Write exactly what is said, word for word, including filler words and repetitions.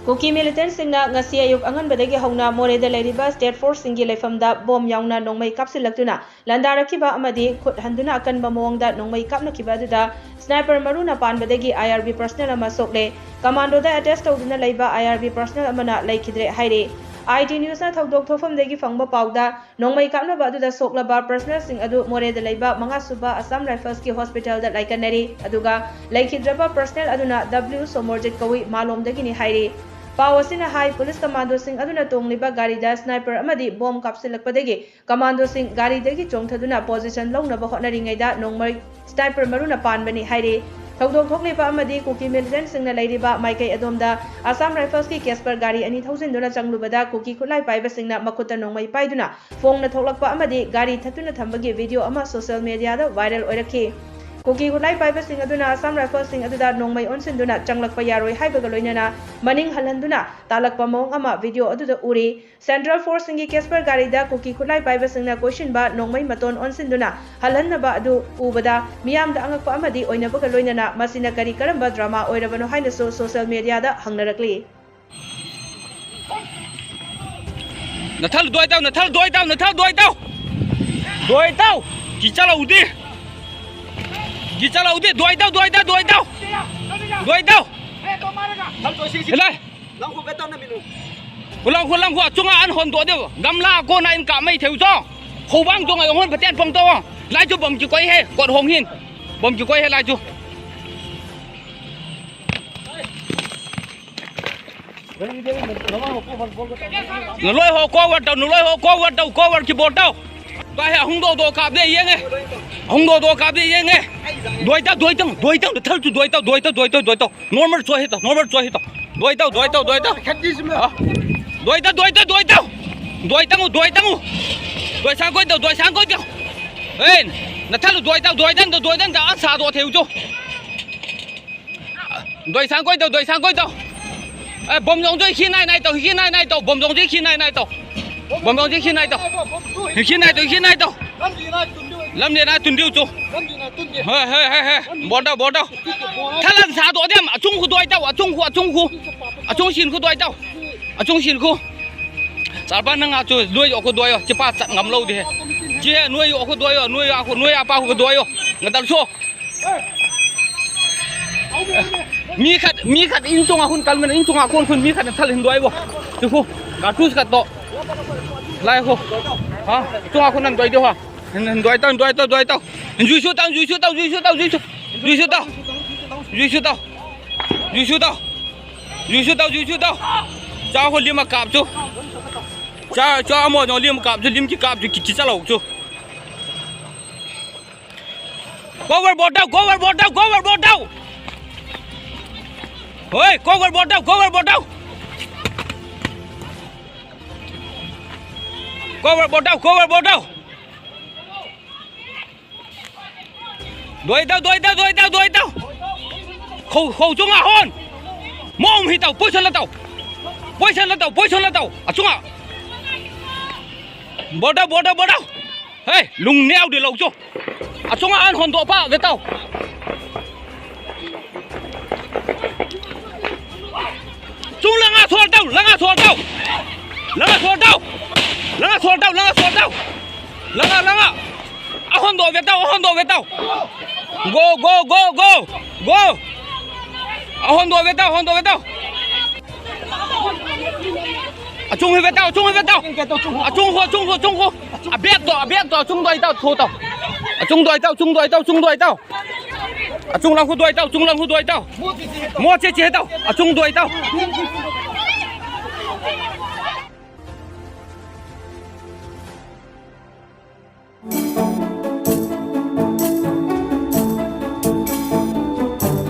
ꯀꯨꯀꯤ ꯃꯤꯂꯤꯇꯦꯟꯠꯁꯤꯡꯅ ꯉꯁꯤ ꯑꯌꯨꯛ ꯑꯉꯟꯕꯗꯒꯤ ꯍꯧꯅ ꯃꯣꯔꯦꯗ ꯂꯩꯔꯤꯕ ꯁ꯭ꯇꯦꯠ ꯐꯣꯔꯁꯁꯤꯡꯒꯤ ꯂꯩꯐꯝꯗ ꯕꯣꯝ ꯌꯥꯎꯅ ꯅꯣꯡꯃꯩ ꯀꯥꯞꯁꯤꯜꯂꯛꯇꯨꯅ ꯂꯥꯟꯗꯥꯔꯛꯈꯤꯕ ꯑꯃꯗꯤ ꯈꯨꯠ ꯍꯟꯗꯨꯅ ꯑꯀꯟꯕ ꯃꯑꯣꯡꯗ ꯅꯣꯡꯃꯩ ꯀꯥꯞꯅꯈꯤꯕ ꯑꯗꯨꯗ ꯁ꯭ꯅꯥꯏꯄꯔ ꯃꯔꯨꯅ ꯄꯥꯟꯕꯗꯒꯤ ꯑꯥꯏ ꯑꯥꯔ ꯕꯤ ꯄꯔꯁꯅꯦꯜ ꯑꯃ ꯁꯣꯛꯂꯦ꯫ ꯀꯃꯥꯟꯗꯣꯗ ꯑꯦꯇꯦꯆ ꯇꯧꯗꯨꯅ ꯂꯩꯕ ꯑꯥꯏ ꯑꯥꯔ ꯕꯤ ꯄꯔꯁꯅꯦꯜ ꯑꯃꯅ ꯂꯩꯈꯤꯗ꯭ꯔꯦ ꯍꯥꯏꯔꯤ꯫ ꯑꯥꯏ ꯇꯤ ꯅ꯭ꯌꯨꯁꯅ ꯊꯧꯗꯣꯛ ꯊꯣꯛꯐꯝꯗꯒꯤ ꯐꯪꯕ ꯄꯥꯎꯗ ꯅꯣꯡꯃꯩ ꯀꯥꯞꯅꯕ ꯑꯗꯨꯗ ꯁꯣꯛꯂꯕ ꯄꯔꯁꯅꯦꯜꯁꯤꯡ ꯑꯗꯨ ꯃꯣꯔꯦꯗ ꯂꯩꯕ ꯃꯉꯥ ꯁꯨꯕ ꯑꯁꯥꯝ ꯔꯥꯏꯐꯜꯁꯀꯤ ꯍꯣꯁꯄꯤꯇꯥꯜꯗ ꯂꯥꯏꯀꯠꯅꯔꯤ꯫ ꯑꯗꯨꯒ ꯂꯩꯈꯤꯗ꯭ꯔꯕ ꯄꯔꯁꯅꯦꯜ ꯑꯗꯨꯅ ꯗꯕ꯭ꯂꯤꯎ ꯁꯣꯃꯣꯔꯖꯤꯠ ꯀꯧꯏ, ꯃꯥꯂꯣꯝꯗꯒꯤꯅꯤ ꯍꯥꯏꯔꯤ꯫ ꯄꯥꯎ ꯑꯁꯤꯅ ꯍꯥꯏ, ꯄꯨꯂꯤꯁ ꯀꯃꯥꯟꯗꯣꯁꯤꯡ ꯑꯗꯨꯅ ꯇꯣꯡꯂꯤꯕ ꯒꯥꯔꯤꯗ ꯁ꯭ꯅꯥꯏꯄꯔ ꯑꯃꯗꯤ ꯕꯣꯝ ꯀꯥꯞꯁꯤꯜꯂꯛꯄꯗꯒꯤ ꯀꯃꯥꯟꯗꯣꯁꯤꯡ ꯒꯥꯔꯤꯗꯒꯤ ꯆꯣꯡꯊꯗꯨꯅ ꯄꯣꯖꯤꯁꯟ ꯂꯧꯅꯕ ꯍꯣꯠꯅꯔꯤꯉꯩꯗ ꯅꯣꯡꯃꯩ ꯁ꯭ꯅꯥꯏꯄꯔ ꯃꯔꯨꯅ ꯄꯥꯟꯕꯅꯤ ꯍꯥꯏꯔꯤ꯫ ꯊꯧꯗꯣꯛ ꯊꯣꯛꯂꯤꯕ ꯑꯃꯗꯤ ꯀꯨꯀꯤ ꯃꯤꯂꯤꯇꯦꯟꯠꯁꯤꯡꯅ ꯂꯩꯔꯤꯕ ꯃꯥꯏꯀꯩ ꯑꯗꯣꯝꯗ ꯑꯁꯥꯝ ꯔꯥꯏꯐꯜꯁꯀꯤ ꯀꯦꯁꯄꯔ ꯒꯥꯔꯤ ꯑꯅꯤ ꯊꯧꯖꯤꯟꯗꯨꯅ ꯆꯪꯂꯨꯕꯗ ꯀꯨꯀꯤ ꯈꯨꯠꯂꯥꯏ ꯄꯥꯏꯕꯁꯤꯡꯅ ꯃꯈꯨꯠꯇ ꯅꯣꯡꯃꯩ ꯄꯥꯏꯗꯨꯅ ꯐꯣꯡꯅ ꯊꯣꯛꯂꯛꯄ ꯑꯃꯗꯤ ꯒꯥꯔꯤ ꯊꯠꯇꯨꯅ ꯊꯝꯕꯒꯤ ꯚꯤꯗꯤꯑꯣ ꯑꯃ ꯁꯣꯁꯤꯌꯦꯜ ꯃꯤꯗꯤꯌꯥꯗ ꯚꯥꯏꯔꯦꯜ ꯑꯣꯏꯔꯛꯈꯤ꯫ ꯀꯨꯀꯤ ꯈꯨꯠꯂꯥꯏ ꯄꯥꯏꯕꯁꯤꯡ ꯑꯗꯨꯅ ꯑꯁꯥꯝ ꯔꯥꯏꯐꯜꯁꯤꯡ ꯑꯗꯨꯗ ꯅꯣꯡꯃꯩ ꯑꯣꯟꯁꯤꯟꯗꯨꯅ ꯆꯪꯂꯛꯄ ꯌꯥꯔꯣꯏ ꯍꯥꯏꯕꯒ ꯂꯣꯏꯅꯅ ꯃꯅꯤꯡ ꯍꯜꯍꯟꯗꯨꯅ ꯇꯥꯜꯂꯛꯄ ꯃꯑꯣꯡ ꯑꯃ ꯚꯤꯗꯤꯑꯣ ꯑꯗꯨꯗ ꯎꯔꯤ꯫ ꯁꯦꯟꯇ꯭ꯔꯦꯜ ꯐꯣꯔꯁꯁꯤꯡꯒꯤ ꯀꯦꯁꯄꯔ ꯒꯥꯔꯤꯗ ꯀꯨꯀꯤ ꯈꯨꯠꯂꯥꯏ ꯄꯥꯏꯕꯁꯤꯡꯅ ꯀꯣꯏꯁꯤꯟꯕ ꯅꯣꯡꯃꯩ ꯃꯇꯣꯟ ꯑꯣꯟꯁꯤꯟꯗꯨꯅ ꯍꯜꯍꯟꯅꯕ ꯑꯗꯨ ꯎꯕꯗ ꯃꯤꯌꯥꯝꯗ ꯑꯉꯛꯄ ꯑꯃꯗꯤ ꯑꯣꯏꯅꯕꯒ ꯂꯣꯏꯅꯅ ꯃꯁꯤꯅ ꯀꯔꯤ ꯀꯔꯝꯕ ꯗ꯭ꯔꯃꯥ ꯑꯣꯏꯔꯕꯅꯣ ꯍꯥꯏꯅꯁꯨ ꯁꯣꯁꯤꯌꯦꯜ ꯃꯤꯗꯤꯌꯥꯗ ꯍꯪꯅꯔꯛꯂꯤ꯫ ꯅꯊꯜ ꯗꯣꯏ ꯇꯧ, ꯅꯊꯜ ꯗꯣꯏ ꯇꯧ, ꯅꯊꯜ ꯗꯣꯏ ꯇꯧ꯫ ꯗꯣꯏ ꯇꯧ꯫ ꯀꯤ ꯆꯠꯂꯧꯗꯦ꯫ ꯀꯤ ꯆꯠꯂꯧꯗꯦ꯫ ꯗꯣꯏ ꯇꯧ, ꯗꯣꯏ ꯇꯧ, ꯗꯣꯏ ꯇꯧ꯫ ꯗꯣꯏ ꯇꯧ꯫ ꯏꯂꯥꯏ꯫ ꯂꯪꯈꯣ, ꯂꯪꯈꯣ, ꯑꯆꯨꯡ ꯑꯥ ꯑꯟ ꯍꯣꯟꯗꯣꯛꯑꯗꯦꯕ꯫ ꯒꯝꯂꯥ ꯀꯣꯟꯅ ꯑꯩꯅ ꯀꯥꯞꯃꯩ ꯊꯦꯎ ꯆꯣ꯫ ꯍꯧꯕꯥꯡ ꯆꯣꯡ ꯑꯩ ꯍꯣꯟ ꯐꯇꯦꯟ ꯐꯣꯡ ꯇꯧ꯫ ꯂꯥꯏꯁꯨ ꯕꯝ ꯀꯤ ꯀꯣꯏ ꯍꯦ, ꯀꯣꯠ ꯍꯣꯡ ꯍꯤꯟ꯫ ꯕꯝ ꯀꯤ ꯀꯣꯏ ꯍꯦ ꯂꯥꯏꯁꯨ꯫ ꯅꯂꯣꯏ ꯍꯣ ꯀꯣ ꯋꯥꯔ ꯇꯧ, ꯅꯂꯣꯏ ꯍꯣ ꯀꯣ ꯋꯥꯔ ꯇꯧ, ꯀꯣ ꯋꯥꯔ ꯀꯤ ꯕꯣꯜ ꯇꯧ꯫ ꯇꯥꯏ ꯍꯦ, ꯑꯍꯨꯝ ꯗꯣ ꯗꯣ ꯀꯥꯞꯗꯦ ꯌꯦꯡꯉꯦ꯫ ꯑꯍꯨꯝ ꯗꯣ ꯗꯣ ꯀꯥꯞꯗꯦ ꯌꯦꯡꯉꯦ꯫ ꯗꯣꯏ ꯇꯧ, ꯗꯣꯏ ꯇꯧ, ꯗꯣꯏ ꯇꯧ, ꯅꯊꯜ ꯇꯨ ꯗꯣꯏ ꯇꯧ, ꯗꯣꯏ ꯇꯧ, ꯗꯣꯏ ꯇꯧ, ꯗꯣꯏ ꯇꯧ꯫ ꯅꯣꯔꯃꯦꯜ ꯆꯣꯏ ꯍꯦ ꯇꯧ, ꯅꯣꯔꯃꯦꯜ ꯆꯣꯏ ꯍꯦ ꯇꯧ꯫ ꯗꯣꯏ ꯇꯧ, ꯗꯣꯏ ꯇꯧ, ꯗꯣꯏ ꯇꯧ꯫ ꯑ? ꯗꯣꯏ ꯇꯧ, ꯗꯣꯏ ꯇꯧ, ꯗꯣꯏ ꯇꯧ꯫ ꯗꯣꯏ ꯇꯧ, ꯗꯣꯏ ꯇꯧ꯫ ꯗꯣꯏ ꯁꯥꯡ ꯀꯣꯏ ꯇꯧ, ꯗꯣꯏ ꯁꯥꯡ ꯀꯣꯏ ꯇꯧ꯫ ꯑꯦ, ꯅꯊꯜ ꯗꯣꯏ ꯇꯧ, ꯗꯣꯏ ꯇꯧ, ꯗꯣꯏ ꯇꯧ, ꯑꯁꯥ ꯗꯣ ꯊꯦꯎ ꯆꯣ꯫ ꯗꯣꯏ ꯁꯥꯡ ꯀꯣꯏ ꯇꯧ, ꯗꯣꯏ ꯁꯥꯡ ꯀꯣꯏ ꯇꯧ꯫ ꯑꯦ, ꯕꯣꯝ ꯖꯣꯡ ꯖꯣꯏ ꯈꯤ ꯅꯥꯏ ꯅꯥꯏ ꯇꯧ, ꯈꯤ ꯅꯥꯏ ꯅꯥꯏ ꯇꯧ, ꯕꯣꯝ ꯖꯣꯡ ꯖꯣꯏ ꯈꯤ ꯅꯥꯏ ꯅꯥꯏ ꯇꯧ꯫ ꯕꯣꯝ ꯖꯣꯡ ꯖꯣꯏ ꯈꯤ ꯅꯥꯏ ꯇꯧ꯫ ꯈꯤ ꯅꯥꯏ ꯇꯧ, ꯈꯤ ꯅꯥꯏ ꯇꯧ꯫ ꯂꯝ ꯂꯦ ꯅꯥꯏ ꯇꯨꯟ ꯗꯤꯎ ꯆꯨ꯫ ꯍꯣꯏ, ꯍꯣꯏ, ꯍꯣꯏ, ꯍꯣꯏ꯫ ꯕꯣꯜ ꯇꯧ, ꯕꯣꯜ ꯇꯧ꯫ ꯊꯂꯟ ꯁꯥ ꯗꯣ ꯑꯗꯦꯝ, ꯑꯆꯨꯡ ꯈꯨ ꯗꯣꯏ ꯇꯧ, ꯑꯆꯨꯡ ꯈꯨ, ꯑꯆꯨꯡ ꯈꯨ꯫ ꯑꯆꯣꯡ ꯁꯤꯟꯈꯣ ꯗ꯭ꯋꯥꯏ ꯇꯧ꯫ ꯑꯆꯣꯡ ꯁꯤꯟꯈꯣ꯫ ꯆꯥꯔꯄꯥ ꯅꯪ ꯑꯆꯣ ꯅꯣꯏ ꯑꯣꯈꯣ ꯗ꯭ꯋꯥꯏꯌꯣ꯫ ꯆꯤꯄꯥ ꯆꯠ ꯉꯝ ꯂꯧꯗꯦ꯫ ꯆꯦ ꯅꯣꯏ ꯑꯣꯈꯣ ꯗ꯭ꯋꯥꯏꯌꯣ꯫ ꯅꯣꯏ ꯑꯈꯣ ꯅꯣꯏ ꯑꯄꯥ ꯑꯣꯈꯣ ꯗ꯭ꯋꯥꯏꯌꯣ꯫ ꯉꯗꯜ ꯁꯣ꯫ ꯃꯤ ꯈꯠ ꯃꯤ ꯈꯠ ꯏꯟ ꯆꯣꯡ ꯑꯈꯨꯟ ꯀꯜꯃꯦꯟ ꯏꯟ ꯆꯣꯡ ꯑꯈꯨꯟ ꯈꯨꯟ ꯃꯤ ꯈꯠ ꯊꯜ ꯍꯤꯟ ꯗ꯭ꯋꯥꯏꯕꯣ꯫ ꯆꯨꯈꯣ꯫ ꯀꯥꯔꯇꯨꯁ ꯈꯠ ꯇꯣ꯫ ꯂꯥꯏ ꯈꯣ꯫ ꯍꯥ? ꯆꯣꯡ ꯑꯈꯨꯟ ꯅꯪ ꯗ꯭ꯋꯥꯏꯗꯦ ꯍꯣ꯫ ꯍꯤꯟ ꯍꯤꯟ ꯗ꯭ꯋꯥꯏ ꯇꯧ ꯗ꯭ꯋꯥꯏ ꯇꯧ ꯗ꯭ꯋꯥꯏ ꯇꯧ꯫ ꯖꯨꯏꯁꯨ ꯇꯧ ꯖꯨꯏꯁꯨ ꯇꯧ ꯖꯨꯏꯁꯨ ꯇꯧ ꯖꯨꯏꯁꯨ꯫ ꯖꯨꯏꯁꯨ ꯇꯧ꯫ ꯖꯨꯏꯁꯨ ꯇꯧ꯫ ꯖꯨꯏꯁꯨ ꯇꯧ꯫ ꯖꯨꯏꯁꯨ ꯇꯧ ꯖꯨꯏꯁꯨ ꯇꯧ꯫ ꯆꯥ ꯍꯣ ꯂꯤꯃ ꯀꯥꯞꯁꯨ꯫ ꯆꯥ ꯆꯥ ꯑꯃꯣ ꯅꯣ ꯂꯤꯃ ꯀꯥꯞꯁꯨ ꯂꯤꯝ ꯀꯤ ꯀꯥꯞꯁꯨ ꯀꯤ ꯀꯤ ꯆꯂꯧꯁꯨ꯫ Cover ꯕꯣꯠ ꯇꯧ cover ꯕꯣꯠ ꯇꯧ cover ꯕꯣꯠ ꯇꯧ꯫ ꯍꯣꯏ cover ꯕꯣꯠ ꯇꯧ cover ꯕꯣꯠ ꯇꯧ꯫ Cover ꯕꯣꯠ ꯇꯧ cover ꯕꯣꯠ ꯇꯧ꯫ ꯗꯣꯏ ꯇꯧ ꯗꯣꯏ ꯇꯧ ꯗꯣꯏ ꯇꯧ ꯗꯣꯏ ꯇꯧ꯫ ꯈꯧ ꯈꯧ ꯆꯨꯡ ꯑꯍꯣꯟ꯫ ꯃꯣꯡ ꯍꯤ ꯇꯧ ꯄꯣꯏꯁꯟ ꯂ ꯇꯧ꯫ ꯄꯣꯏꯁꯟ ꯂ ꯇꯧ ꯄꯣꯏꯁꯟ ꯂ ꯇꯧ ꯑꯆꯨꯡ ꯑ꯫ Border border border. ꯍꯦ ꯂꯨꯡ ꯅꯦꯎꯗꯤ ꯂꯧ ꯆꯣ꯫ ꯑꯆꯨꯡ ꯑꯍꯟ ꯍꯣꯟꯗꯣꯛꯄ ꯒꯦ ꯇꯧ꯫ ꯆꯨꯡ ꯂꯉꯥ ꯁꯣꯔ ꯇꯧ ꯂꯉꯥ ꯁꯣꯔ ꯇꯧ꯫ ꯂꯉꯥ ꯁꯣꯔ ꯇꯧ꯫ ꯂꯉꯥ ꯁꯣꯔ ꯇꯧ ꯂꯉꯥ ꯁꯣꯔ ꯇꯧ꯫ ꯂꯉꯥ ꯂꯉꯥ꯫ ꯑꯍꯣꯟꯗꯣꯛ ꯒꯦ ꯇꯧ ꯑꯍꯣꯟꯗꯣꯛ ꯒꯦ ꯇꯧ꯫ Go go go go go꯫ ꯑꯍꯣꯟꯗꯣꯛ ꯒꯦ ꯇꯧ ꯑꯍꯣꯟꯗꯣꯛ ꯒꯦ ꯇꯧ꯫ ꯑꯆꯨꯡ ꯍꯦꯕꯦ ꯇꯧ ꯑꯆꯨꯡ ꯍꯦꯕꯦ ꯇꯧ꯫ ꯑꯆꯨꯡ ꯍꯣ ꯑꯆꯨꯡ ꯍꯣ ꯑꯆꯨꯡ ꯍꯣ꯫ ꯑꯕꯦꯠꯇꯣ ꯑꯕꯦꯠꯇꯣ ꯑꯆꯨꯡꯗꯣ ꯑꯩ ꯇꯧ ꯊꯣ ꯇꯧ꯫ ꯑꯆꯨꯡꯗꯣ ꯑꯩ ꯇꯧ ꯑꯆꯨꯡꯗꯣ ꯑꯩ ꯇꯧ ꯑꯆꯨꯡꯗꯣ ꯑꯩ ꯇꯧ꯫ ꯑꯆꯨꯡ ꯂꯪ ꯍꯨꯗꯣꯏ ꯇꯧ ꯑꯆꯨꯡ ꯂꯪ ꯍꯨꯗꯣꯏ ꯇꯧ꯫ ꯃꯣ ꯆꯦ ꯆꯦ ꯇꯧ ꯑꯆꯨꯡꯗꯣꯏ ꯇꯧ꯫